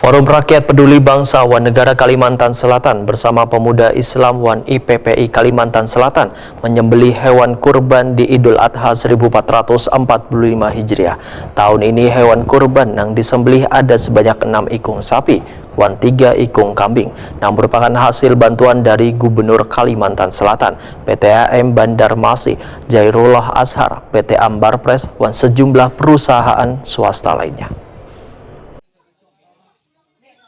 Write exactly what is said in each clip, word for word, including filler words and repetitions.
Forum Rakyat Peduli Bangsa wan Negara Kalimantan Selatan bersama Pemuda Islam wan I P P I Kalimantan Selatan menyembelih hewan kurban di Idul Adha seribu empat ratus empat puluh lima Hijriah. Tahun ini hewan kurban nang disembelih ada sebanyak enam ikung sapi wan tiga ikung kambing nang merupakan hasil bantuan dari Gubernur Kalimantan Selatan, P T A M Bandar Masi, Jairullah Azhar, P T Ambar Press, wan sejumlah perusahaan swasta lainnya.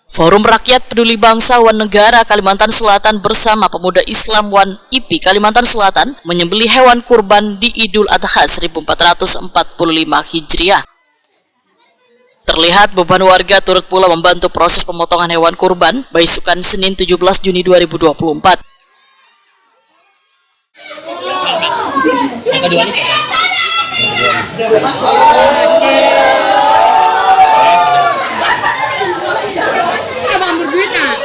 Forum Rakyat Peduli Bangsa wan Negara Kalimantan Selatan bersama Pemuda Islam wan I P I Kalimantan Selatan menyembelih hewan kurban di Idul Adha seribu empat ratus empat puluh lima Hijriah. Terlihat beban warga turut pula membantu proses pemotongan hewan kurban baisukan Senin tujuh belas Juni dua ribu dua puluh empat. Yang kedua ini siapa? Abang berduit, Kak.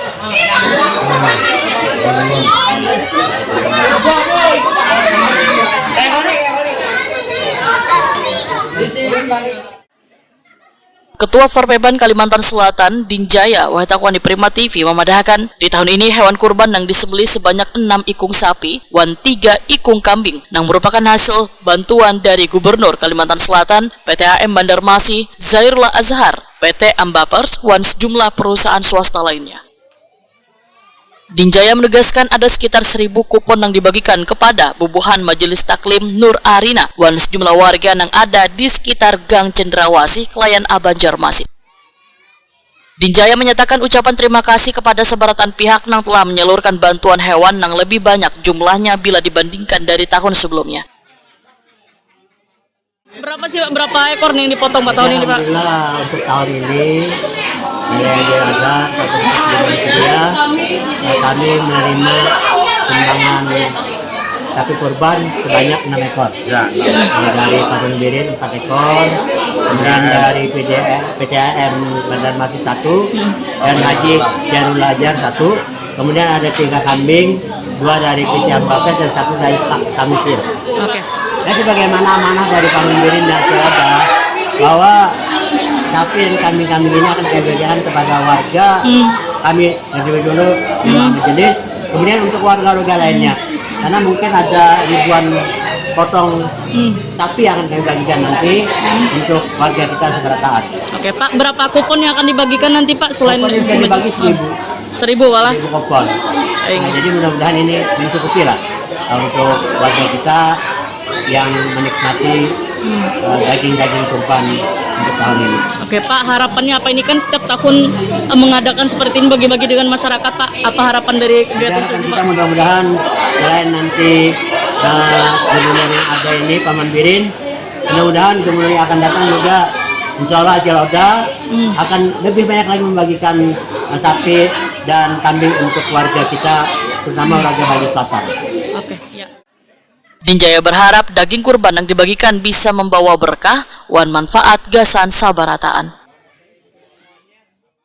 Ketua Forpeban Kalimantan Selatan, Dinjaya, wahai takuan di Prima T V, memadahakan, di tahun ini hewan kurban nang disembelih sebanyak enam ikung sapi wan tiga ikung kambing, nang merupakan hasil bantuan dari Gubernur Kalimantan Selatan, P T A M Bandar Masi, Zairullah Azhar, P T Ambapers, wan sejumlah perusahaan swasta lainnya. Dinjaya menegaskan ada sekitar seribu kupon yang dibagikan kepada bubuhan Majelis Taklim Nur Arina wan sejumlah warga yang ada di sekitar Gang Cendrawasih, Kelayan A, Banjarmasin. Dinjaya menyatakan ucapan terima kasih kepada sebaratan pihak yang telah menyalurkan bantuan hewan yang lebih banyak jumlahnya bila dibandingkan dari tahun sebelumnya. Berapa sih, Pak? Berapa ekor nih yang dipotong, Pak, tahun ini, Pak? Alhamdulillah, untuk tahun ini, ya, ya, ada, eh, kami menerima sumbangan sapi kurban sebanyak enam ekor. Ya, enam. Eh, dari Padang Birin empat ekor, kemudian dari P D M, P T A M Banjarmasin satu, dan Haji Jarul Ajar satu, kemudian ada tiga kambing, dua dari P T Ambapers dan satu dari Pak Samsir. Oke. Dan sebagaimana amanah dari Pak Mirin dan keluarga, bahwa sapi dan kambing-kambing ini akan kami berikan kepada warga. Hmm. Kami terlebih dulu, hmm, majelis, kemudian untuk warga-warga lainnya, karena mungkin ada ribuan potong, hmm, sapi yang akan kami bagikan nanti, hmm, untuk warga kita seberataan. Oke, Pak, berapa kupon yang akan dibagikan nanti, Pak, selain kupon yang bisa dibagi seribu? Seribu, walah. Seribu kupon. Nah, jadi mudah-mudahan ini mencukupi lah, uh, untuk warga kita yang menikmati, hmm, uh, daging-daging kurban untuk tahun ini. Oke, Pak, harapannya apa? Ini kan setiap tahun, uh, mengadakan seperti ini, bagi-bagi dengan masyarakat, Pak. Apa harapan dari kegiatan tersebut, Pak? Mudah-mudahan selain nanti, uh, gubernur yang ada ini, Paman Birin, mudah-mudahan gubernur yang akan datang juga, insya Allah, Acil Oda, hmm, akan lebih banyak lagi membagikan, uh, sapi dan kambing untuk warga kita, terutama warga Bali Selatan. Oke, ya. Dinjaya berharap daging kurban yang dibagikan bisa membawa berkah wan manfaat gasan sabarataan.